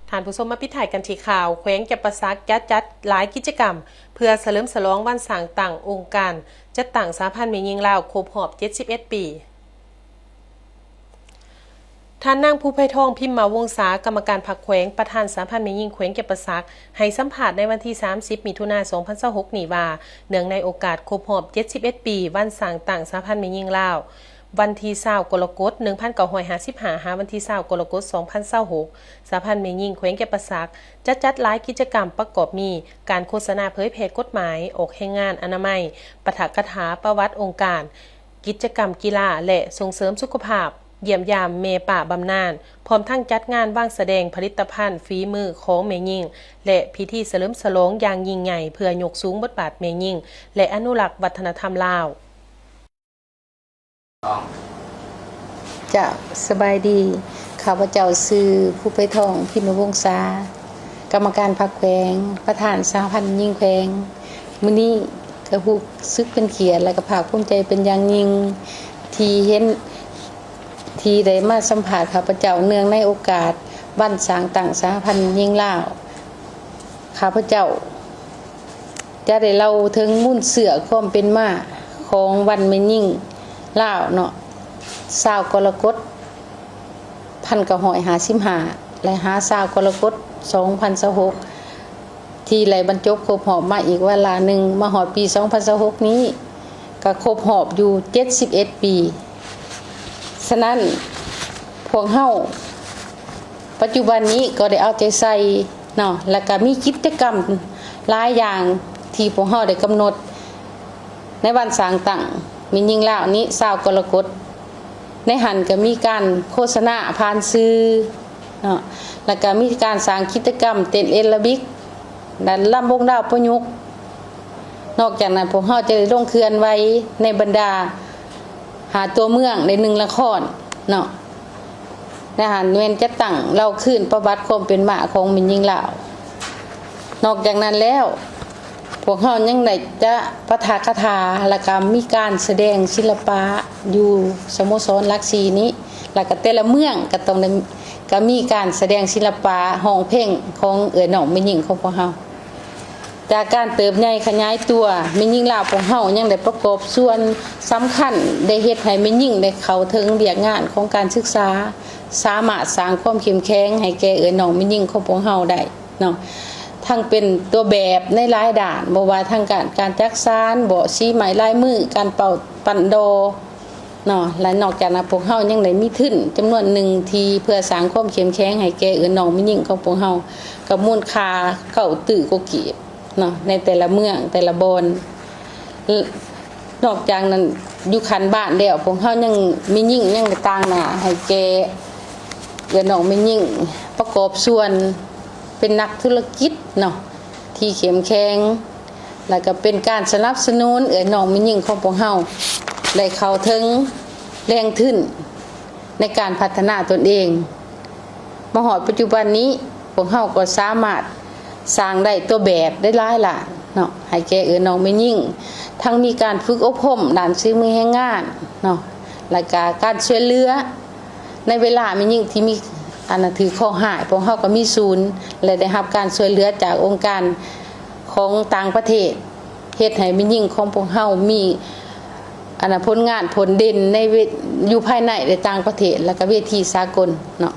ທ່ານຜູ້ຊົມ ມາປິດທ້າຍກັນທີ່ຂ່າວ ແຂວງຈຳປາສັກຈະຈັດຫຼາຍກິດຈະກຳ ເພື່ອສະເຫຼີມສະຫຼອງວັນສ້າງຕັ້ງອົງການຈັດຕັ້ງສະຫະພັນແມ່ຍິງລາວຄົບຮອບເຈັດສິບເອັດປີ. ທ່ານນາງ ພູໄພທອງ ພິມມະວົງສາ ກຳມະການພັກແຂວງ ປະທານສະຫະພັນແມ່ຍິງແຂວງຈຳປາສັກ ໃຫ້ສຳພາດໃນວັນທີສາມສິບ ມິຖຸນາ ສອງພັນຊາວຫົກ ນີ້ວ່າ ເນື່ອງໃນໂອກາດຄົບຮອບເຈັດສິບເອັດປີ ວັນສ້າງຕັ້ງສະຫະພັນແມ່ຍິງລາວ ວັນທີຊາວ ກໍລະກົດ ໜຶ່ງພັນເກົ້າຮ້ອຍຫ້າສິບຫ້າ ຫາວັນທີຊາວ ກໍລະກົດ ສອງພັນຊາວຫົກ ສະຫະພັນແມ່ຍິງແຂວງຈຳປາສັກ ຈະຈັດຫຼາຍກິດຈະກຳ ປະກອບມີ ການໂຄສະນາເຜີຍແຜ່ກົດໝາຍອອກແຮງງານອະນາໄມ, ປາຖະກະຖາປະຫວັດອົງການ, ກິດຈະກຳກິລາ ແລະ ສົ່ງເສີມສຸຂະພາບ, ຢ້ຽມຢາມແມ່ປ້າບຳນານ, ພ້ອມທັງຈັດງານວາງສະແດງຜະລິດຕະພັນຝີມືຂອງແມ່ຍິງ ແລະ ພິທີສະເຫຼີມສະຫຼອງຢ່າງຍິ່ງໃຫຍ່ ເພື່ອຍົກສູງບົດບາດແມ່ຍິງ ແລະ ອະນຸລັກວັດທະນະທຳລາວ. ເຈົ້າ ສະບາຍດີ. ຂ້າພະເຈົ້າຊື່ ພູໄພທອງ ພິມມະວົງສາ ກຳມະການພັກແຂວງ, ປະທານສະຫະພັນຍິງແຂວງ. ມື້ນີ້ກະຮູ້ສຶກເປັນກຽດ ແລະ ກະພາກພູມໃຈເປັນຢ່າງຍິ່ງ ທີ່ເຫັນ ທີ່ໄດ້ມາສຳພາດຂ້າພະເຈົ້າ ເນື່ອງໃນໂອກາດວັນສ້າງຕັ້ງສະຫະພັນຍິງລາວ. ຂ້າພະເຈົ້າຈະໄດ້ເລົ່າເຖິງມູນເຊື້ອຄວາມເປັນມາຂອງວັນແມ່ຍິງລາວເນາະ, ຊາວ ກໍລະກົດ ພັນເກົ້າຮ້ອຍຫ້າສິບຫ້າ ແລະ ຫາ ຊາວ ກໍລະກົດ ສອງພັນຊາວຫົກ ທີ່ໄດ້ບັນຈົບຄົບຮອບມາອີກວາລະໜຶ່ງ, ມາຮອດປີສອງພັນຊາວຫົກນີ້ ກະຄົບຮອບຢູ່ເຈັດສິບເອັດປີ. ສະນັ້ນ ພວກເຮົາປັດຈຸບັນນີ້ກໍໄດ້ເອົາໃຈໃສ່ເນາະ ແລະ ກະມີກິດຈະກຳຫຼາຍຢ່າງທີ່ພວກເຮົາໄດ້ກຳນົດໃນວັນສ້າງຕັ້ງແມ່ຍິງລາວນີ້ ຊາວ ກໍລະກົດ. ໃນຫັ້ນກະມີການໂຄສະນາຜ່ານສື່ເນາະ ແລະ ກະມີການສ້າງກິດຈະກຳເຕັ້ນແອໂຣບິກ ແລະ ລຳວົງດາວປະຍຸກ. ນອກຈາກນັ້ນ ພວກເຮົາຈະໄດ້ລົງເຄື່ອນໄຫວໃນບັນດາຫ້າຕົວເມືອງໃນໜຶ່ງນະຄອນເນາະ. ໃນຫັ້ນແມ່ນຈັດຕັ້ງເລົ່າຄືນປະຫວັດຄວາມເປັນມາຂອງແມ່ຍິງລາວ. ນອກຈາກນັ້ນແລ້ວ ພວກເຮົາຍັງໄດ້ຈະປາຖະກະຖາ ແລະ ກະມີການສະແດງສິລະປະຢູ່ສະໂມສອນຫຼັກສີ່ນີ້ ແລະ ກະແຕ່ລະເມືອງກະຕ້ອງໄດ້ ກະມີການສະແດງສິລະປະ ຮ້ອງເພງຂອງເອື້ອຍນ້ອງແມ່ຍິງຂອງພວກເຮົາ. ຈາກການເຕີບໃຫຍ່ຂະຫຍາຍຕົວ, ແມ່ຍິງລາວພວກເຮົາຍັງໄດ້ປະກອບສ່ວນສຳຄັນ ໄດ້ເຮັດໃຫ້ແມ່ຍິງໄດ້ເຂົ້າເຖິງວຽກງານຂອງການສຶກສາ, ສາມາດສ້າງຄວາມເຂັ້ມແຂງໃຫ້ແກ່ເອື້ອຍນ້ອງແມ່ຍິງຂອງພວກເຮົາໄດ້ເນາະ, ທັງເປັນຕົວແບບໃນຫຼາຍດ້ານ, ບໍ່ວ່າທາງດ້ານການຈັກສານ, ເບາະສີໄມ້ລາຍມື, ການເປົ່າ ປັ່ນດໍ ເນາະ ແລະ ນອກຈາກນັ້ນ ພວກເຮົາຍັງໄດ້ມີທຶນຈຳນວນໜຶ່ງທີ່ເພື່ອສ້າງຄວາມເຂັ້ມແຂງໃຫ້ແກ່ເອື້ອຍນ້ອງແມ່ຍິງຂອງພວກເຮົາ ກັບມູນຄ່າເກົ້າຕື້ກວ່າກີບເນາະ ໃນແຕ່ລະເມືອງແຕ່ລະບ່ອນ. ນອກຈາກນັ້ນ ຢູ່ຂັ້ນບ້ານແລ້ວ ພວກເຮົາຍັງ ແມ່ຍິງຍັງໄດ້ຕາງໜ້າໃຫ້ແກ່ເອື້ອຍນ້ອງແມ່ຍິງ ປະກອບສ່ວນເປັນນັກທຸລະກິດເນາະ ທີ່ເຂັ້ມແຂງ ແລະ ກະເປັນການສະໜັບສະໜູນເອື້ອຍນ້ອງແມ່ຍິງຂອງພວກເຮົາ ໄດ້ເຂົ້າເຖິງແຫຼ່ງທຶນໃນການພັດທະນາຕົນເອງ. ມາຮອດປັດຈຸບັນນີ້ ພວກເຮົາກໍສາມາດສ້າງໄດ້ຕົວແບບໄດ້ຫຼາຍລ້ານເນາະ ໃຫ້ແກ່ເອື້ອຍນ້ອງແມ່ຍິງ, ທັງມີການຝຶກອົບຮົມດ້ານສີມືແຮງງານເນາະ ແລະ ກະການຊ່ວຍເຫຼືອ ໃນເວລາແມ່ຍິງທີ່ມີ ອັນນະ ຖືກເຄາະຮ້າຍ, ພວກເຮົາກໍມີສູນ ແລະ ໄດ້ຮັບການຊ່ວຍເຫຼືອຈາກອົງການຂອງຕ່າງປະເທດ ເຮັດໃຫ້ແມ່ຍິງຂອງພວກເຮົາມີ ອັນນະ ຜົນງານຜົນເດັ່ນໃນເວ ຢູ່ພາຍໃນ ແລະ ຕ່າງປະເທດ ແລະ ກະເວທີສາກົນເນາະ.